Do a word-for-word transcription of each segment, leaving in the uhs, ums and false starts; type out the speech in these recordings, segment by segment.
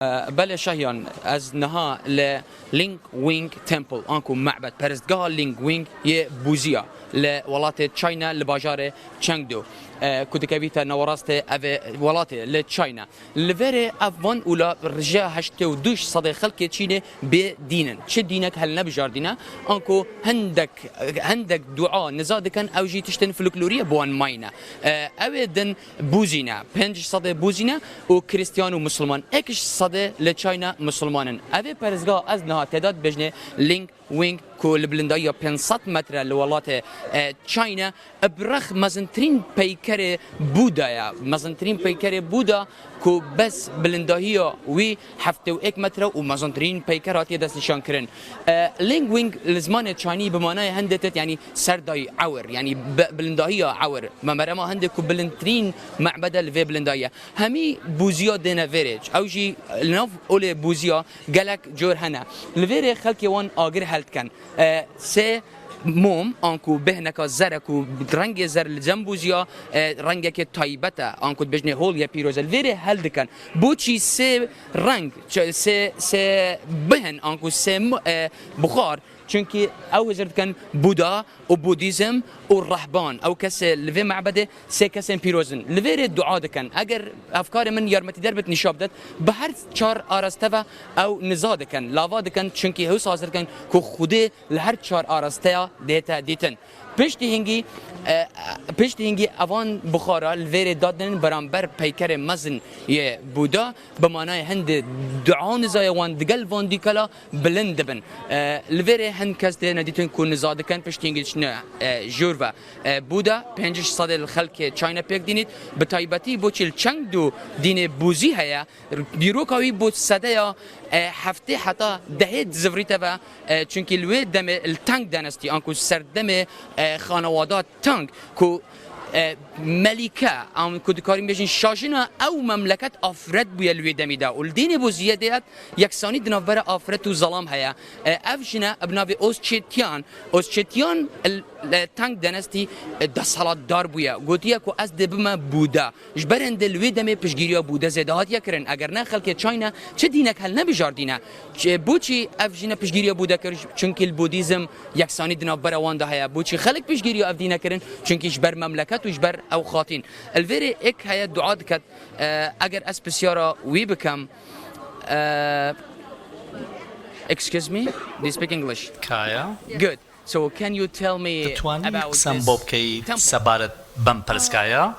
Belê Şahiyan, ez niha li Ling Wing Temple, anku mebed, perestgeha Ling Wing yê bûziya li welatê China, li bajarê Chengdu, e, ku dikevîte nawerastê evê welatê li China. Li vêrê ev van û la rije heştê û du sedê xelkê Çînê bê dîn in. Çi dînek helnebijardîne, anku hindek, hindek dua niza dikin, ew jî tiştên folklorî ye bo wan mayîne. E, ew ê din bûzî ne, pênc sedê bûzî ne û Kristiyan û Misilman, êk sedê li China Misilman in. Evê perestgeha ez niha tê de dibêjinê Ling Wing ku li bilindahiya pênc sed metre li welatê, e, China, bi rex mezintirîn peykerê Buda ye. Mezintirîn peykerê Buda ku bes bilindahiya wî heftê û êk metre û mezintirîn peyker hatiye destnîşankirin. E, Ling Wing li zimanê Çanî bi manayê hindê têt, yanî serdayî ewir, yanî bi-, bilindahiya ewir. Me merema hindê ku bilindtirîn mebed e li vê bilindahiyê. Hemî bûziya dêne vêrê. Ew jî li nav olê bûziya gelek cor hene. Li vêrê xelkê wan agir heldikin. E, sê mom, anku bêhneka zer e ku rengê zer li cem bûziya, e, rengekê taybet e, anku dibêjinê hol ye, pîroz e. Li vêrê heldikin. Boçî sê reng, ç-, sê, sê bêhn, anku sê m-, e, buxar? Çunkî ew hizir dikin Buda û Budîzm û rehban. Ew kesê li vê mebedê sê kesên pîroz in. Li vêrê dua dikin. Eger hevkarê min yarmetîder bit, nîşa bidet, bi her çar araste ve ew niza dikin, lava dikin, çunkî hewsa hizir dikin ku Xwedê li her çar arasteya dihête dîtin. Piştî hingî, e, piştî hingî evan buxara li vêrê dadin beramber peykerê mezin yê Buda, bi manayê hindê dua û nizayê wan digel van dîkala bilind dibin. E, li vêrê hin kes dihêne dîtin ku niza dikin, piştî hingî diçine, e, jor ve. E, Buda pênc sedê li xelkê China pêk dînît, bi taybetî boçî li Chengdu dînê bûzî heye. Dîroka wî bo sedeya, e, heftê heta dehê dizivirîte ve, e, çunkî li wê demê li Tang Dynasty, anku serdemê, e, xanewada Tang, ku, e, melîke, an ku dikarîn bêjin şajina ew memleket afret bûye li wê demî de û li dînê bûziyê de yeksanî di navbera afret û zelam heye. E, ev jine bi navê Ozçetiyan, Ozçetiyan li Tang Dynasty, e, desthilatdar bûye. Gotiye ku ez dê bime Buda. Ji ber hindê li wê demê piştgiriya Buda zêde hatiye kirin. Eger ne xelkê China çi dînek helnebijardîne? Ç-, boçî ev jine piştgiriya Buda kir? Çunkî li Budîzm yeksanî di navbera wan de heye. Boçî xelk piştgiriya ev dîne kirin? Çunkî ji ber memleket û ji ber ew xatîn. Li vêrê êk heye dua diket. E, eger ez pisyara wî bikim, e, excuse me, do you speak English? Kaya. Good. So can you tell me دەتوانی about قسەم بۆ this بکەی temple? سەبارەت بەم پەرستگایە؟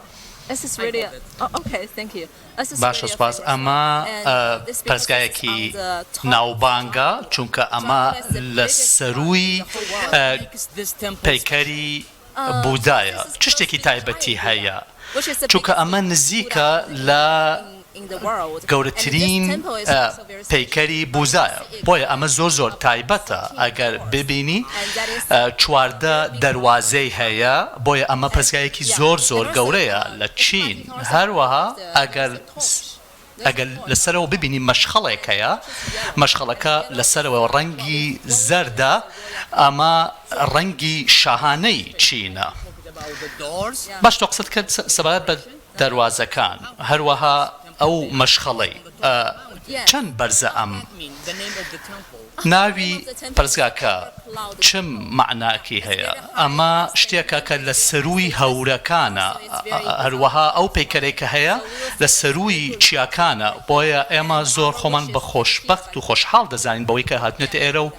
This is really a, oh, okay, thank you. This is باشە، really a سوپاس. Famous ئەمە، one. And ئە، this place is پەرستگایەکی on the top of the ناوبانگە، temple. چونکە ئەمە Temple is the لە biggest سەرووی، temple in the whole world. ئە، Makes this temple پەیکەری special. Um, بودایە. This is supposed to چشتێکی be تایبەتی high هەیە. Which is the چونکە biggest ئەمە نزیکە Buddha لە in, in the world. گەورەترین، And this temple is ئە، also very special. پەیکەری بوزایە. بۆیە ئەمە زۆر زۆر تایبەتە. ئەگەر ببینی، And that is ئە، چواردە دەروازەی هەیە. بۆیە ئەمە پەرستگایەکی زۆر زۆر گەورەیە لە چین. هەروەها ئەگەر، ئەگەر لەسەرەوە ببینی مەشخەڵێک هەیە، مەشخەڵەکە لەسەرەوە ڕەنگی زەردە، ئەمە ڕەنگی شاهانەی چینە. باش، تۆ قسە دەکرد سە-، سەبارەت بە دەروازەکان، هەروەها ئەو مەشخەڵەی، ئە، چەند بەرزە ئەم؟ ناوی پەرستگاکە چ معناکی هەیە؟ ئەمە شتێکە کە لە سەرووی هەورەکانە، ئە، ئە، هەروەها ئەو پەیکەرەی کە هەیە لە سەرووی چیاکانە، بۆیە ئێمە زۆر خۆمان بە خۆشبەخت و خۆشحاڵ دەزانین بەوەی کە هاتنێتە ئێرە و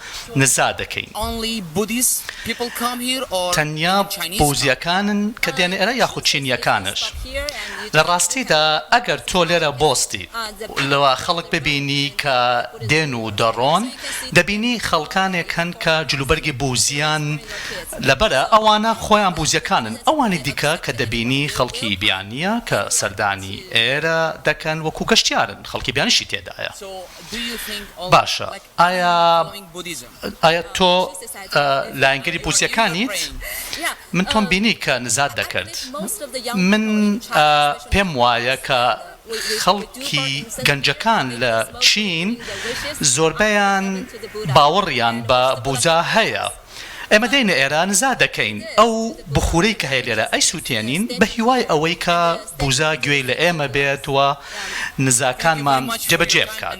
نزا دەکەین. Only Buddhist people come here or تەنیا Chinese بوزیەکانن کە دێنە ئێرە یاخود چینیەکانش؟ But here and you لە ڕاستیدا ئەگەر تۆ لێرە بۆستی لەوە خەڵک ببینی کە دێن و دەڕۆن، دەبینی خەڵکانێک هەن کە جلوبەرگی بوزیان لەبەرە، ئەوانە خۆیان بوزیەکانن. ئەوانی دیکە کە دەبینی خەڵکی بیانیە کە سەردانی ئێرە دەکەن، وەکو گەشتیارن، خەڵکی بیانیشی تێدایە. باشە، ئایا، ئایا تۆ، ئە، لایەنگری بوزیەکانیت؟ من تۆم بینی کە نزات دەکرد. من، ئە، پێم وایە کە خەڵکی گەنجەکان لە چین زۆربەیان باوەڕیان بە بوزا هەیە. ئێمە دێینە ئێرە نزا دەکەین. ئەو بخورەی کە هەیە لێرە ئەیسووتێنین، بە هیوای ئەوەی کە بوزا گوێی لە ئێمە بێت و نزاکانمان جێبەجێ بکات.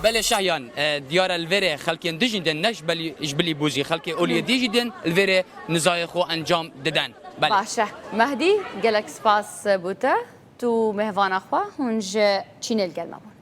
Belê Şahiyan, e, diyar e li vêrê xelkên dijî din, ne ji belî, ji bilî bûzî, xelkê oliyê dijî din li vêrê nizayê xwe encam didin. Belê. Baş e. Mehdî, gelek spas bo te. Tu mêvana xwe, hûn ji Çînê li gel me bûn.